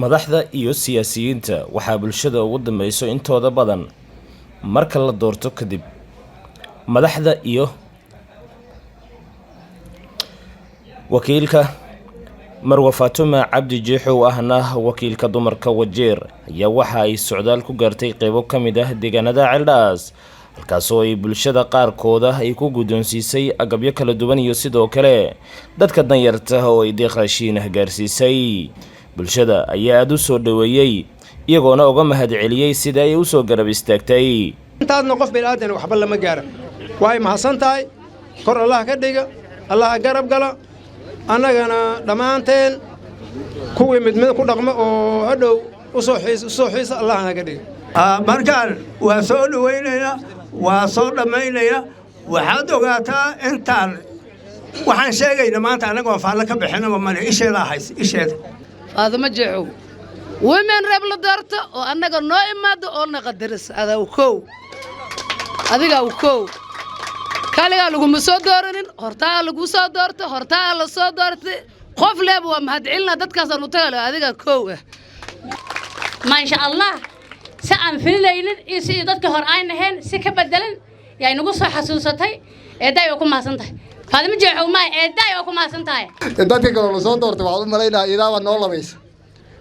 Madaxda iyo siyaasiyiinta waxaa bulshada ugu dambeyso intooda badan marka la doorto kadib. Madaxda iyo wakiilka Marwa Faatuma Cabdi Jeexow, ahna wakiilka dumarka Wajeer, ayaa waxa ay socdaal ku gaartay qeybo ka mid ah deegaanada Ceeldhaas, halkaasoo ay bulshada qaarkooda ay ku guddoonsiisay agabyo kala duwan iyo sidoo kale dadka danyarta oo ay deeq raashiin ah gaarsiisay. Bulshada ayaa aada u soo dhoweeyey, iyagoona uga mahadceliyey sida ay u soo garab istaagtay. Intaadna qof bini'aadan waxba lama gaara. Way mahadsan tahay. Kor Allah ka dhiga, Allah garab gala. Annagana dhammaanteen kuwii mid mid ku dhaqmo oo hadhow usoo xiis usoo xiisa Allah naga dhiga. Markaan waa soo dhawaynaynaa, waa soo dhammaynaynaa. Waxaad ogaataa, intaan waxaan sheegayna maanta annagoo faallo ka bixinaba male, isheedaa haysa isheeda. Faadimo Jeexow, women rep la doorto oo annaga noo imaado oo na qadaris adaa kow, adigaa kow. Kaligaa laguma soo dooranin, hortaa lagu soo doorto, hortaa la soo doortay. Qof leeba waa mahadcelina dadkaasaan u tagale, adigaa kow ah. Maasha Allah, si aan filinaynin iyo sidii dadka hor aan ahayn si ka bedelan yay nagu soo xasuusatay. Eeddaay waa ku mahadsan tahay, Faadimo Jeexow. Maay, eeddaay waa ku mahadsan tahay. Dadka kaloo la soo doortay waxaad u malaynaha idaabaa noo labaysa.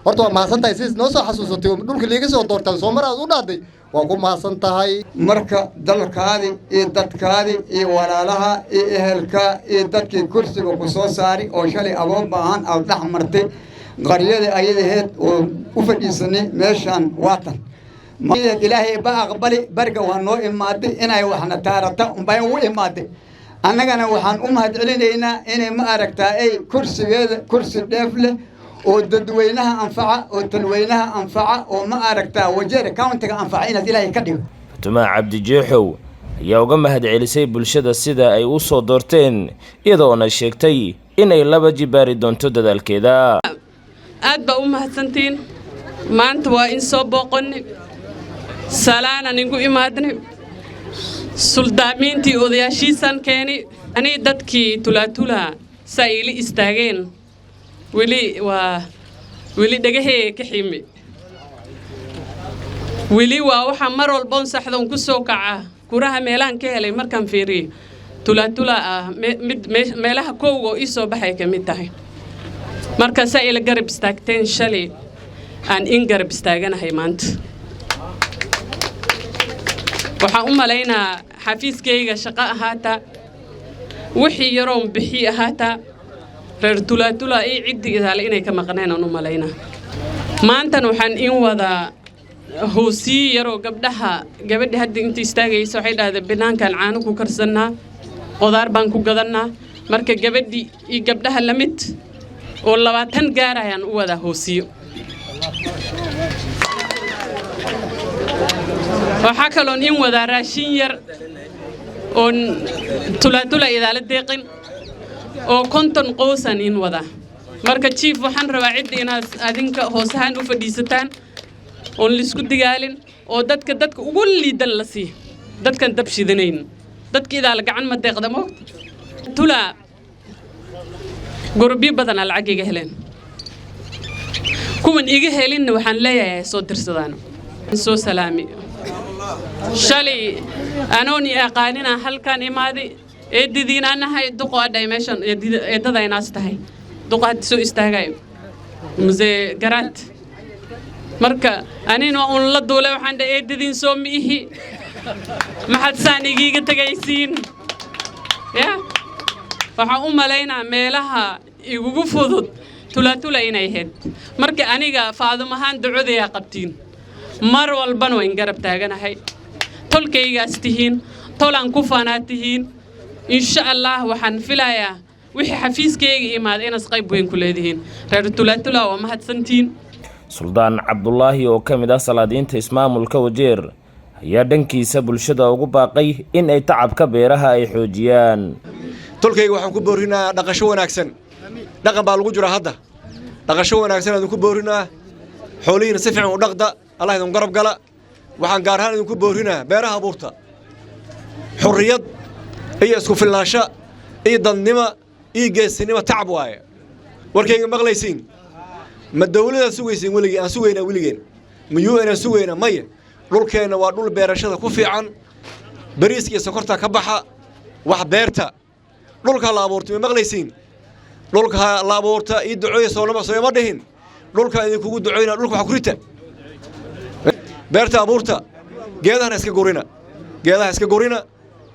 Horta waa mahadsan tahay siis noo soo xasuusatay oo dhulka liiga soo doortaan soo mar aad u dhahday. Waa ku mahadsan tahay. Marka dalkaadi iyo dadkaadi iyo walaalaha iyo ehelka iyo dadkii kursiga ku soo saari oo shalay adoo baahan aad dhex martay qaryada ayadaheed oo u fadhiisanay meeshaan, waatan Ilaahay ba aqbali. Bariga waa noo imaaday inay waxna taarata unbay ugu imaaday. Annagana waxaan u mahad celinaynaa inay, ma aragtaa, ay kursigeeda kursi dheef leh oo dadweynaha anfaca oo talweynaha anfaca oo, ma aragtaa, Wajeer Countyga anfaca inaad Ilaahay ka dhigo. Fatuma Cabdi Jeexow ayaa uga mahadcelisay bulshada sida ay u soo doorteen, iyadoona sheegtay inay laba jibaari doonto dadaalkeeda. Aad baa u mahadsantihiin. Maanta waa in soo booqonni, salaanaan igu imaadnay, suldaamiintii odayaashiisaan keeni. Anii dadkii Tulaatula saa iila istaageen, weli waa weli dhegahee ka ximi. Weli waa waxaa mar walboon saxdoon ku soo kaca kuraha meelahan ka helay markaan fiiriyo Tulaatula ah mid meelaha kowga oo ii soo baxay ka mid tahay. Marka saa ila garab istaagteen shalay aan in garab istaaganahay maanta. Waxaan u malaynaa xafiiskayga shaqo ahaataa, wixii yaroon bixi ahaataa, reer Tulaatula iyo ciddi idaale inay ka maqneen aan u malaynaa. Maantan waxaan in wadaa hoosiyi yaroo gabdhaha. Gabadhi hadda inta istaagaysa waxay dhahdeen, banaankaan caano ku karsannaa, qudaar baan ku gadannaa. Marka gabadhi iyo gabdhaha la mid oo 20 gaarayaan u wadaa hoosiyo. Waxaa kaloon in wadaa raashin yar oon Tulaatula idaala deeqin oo 50 qoosaan in wadaa. Marka chief, waxaan rabaa cidda inaad adinka hoos ahaan u fadhiisataan oon laisku digaalin oo dadka ugu liidan la siiyo, dadkan dab shidanayn. Dadka idaala gacan ma deeqda moogta. Tula gurubyo badanaa lacag iga heleen, kuwan iga helinna waxaan leeyahay soo dirsadaan soo salaami. Shalay anoon i aqaanina halkaan imaaday, eedadiin anahay duqo adhay meeshan eedada inaas tahay, duqo hadda soo istaagayo muse garaad. Marka anina un la duulay, waxaan dhahay, "Eedadiin soo ma ihi? Maxaad saan igiiga tegaysiin?" Ya waxaan u malaynaa meelaha igugu fudud Tulaatula inay ahayd. Marka aniga Faadumahaan ducodayaa qabtiin, mar walbana waa in garab taaganahay. Tolkaygaas tihiin, tolaan ku faanaa tihiin. Insha Allah waxaan filayaa wixii xafiiskayga imaada inaas qayb weyn ku leedihiin. Reer Tulaatula waa mahadsantihiin. Suldaan Cabdulaahi oo ka mid ah salaadiinta ismaamulka Wajeer ayaa dhankiisa bulshada ugu baaqay in ay tacabka beeraha ay xoojiyaan. Tolkayga waxaan ku boorinayaa dhaqasho wanaagsan. Dhaqan baa lagu jiraa hadda. Dhaqasho wanaagsan idinku boorinaa. Xoolihiina si fiican u dhaqda, Allah idin garab gala. Waxaan gaar ahaan idinku boorinaa beeraha abuurta. Xurriyad iyo isku filnaansho iyo dadnimo iyo geesinimo tacab waaye. Warkayga maqlaysiin? Ma dawladaad sugaysiin weligeen? Aan sugaynaa weligeen? Ma UN aan sugaynaa? Maya. Dhulkeenna waa dhul beerashada ku fiican, bariiska iyo sokorta ka baxa. Wax beerta, dhulka la abuurta. Ma maqlaysiin? Dhulka la abuurta. Ii duceeya, soonama sooma dhihin? Dhulka idinkugu duceyna. Dhulka wax ku rita, beerta abuurta, geedahana iska gurina, geedaha iska gurina.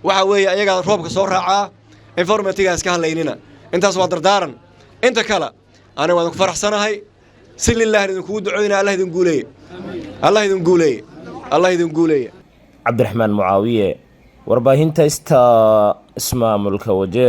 Waxa weeye ayagaa roobka soo raacaa. Environmentiga iska hadlaynina. Intaas waa dardaaran. Inta kale aniga waan ku faraxsanahay. Si lilaahi idinkugu ducoynaa. Allah idin guuleeye, Allah idin guuleeye, Allah idin guuleeye. Cabdiraxmaan Mucaawiye, warbaahinta Sta, ismaamulka Wajeer.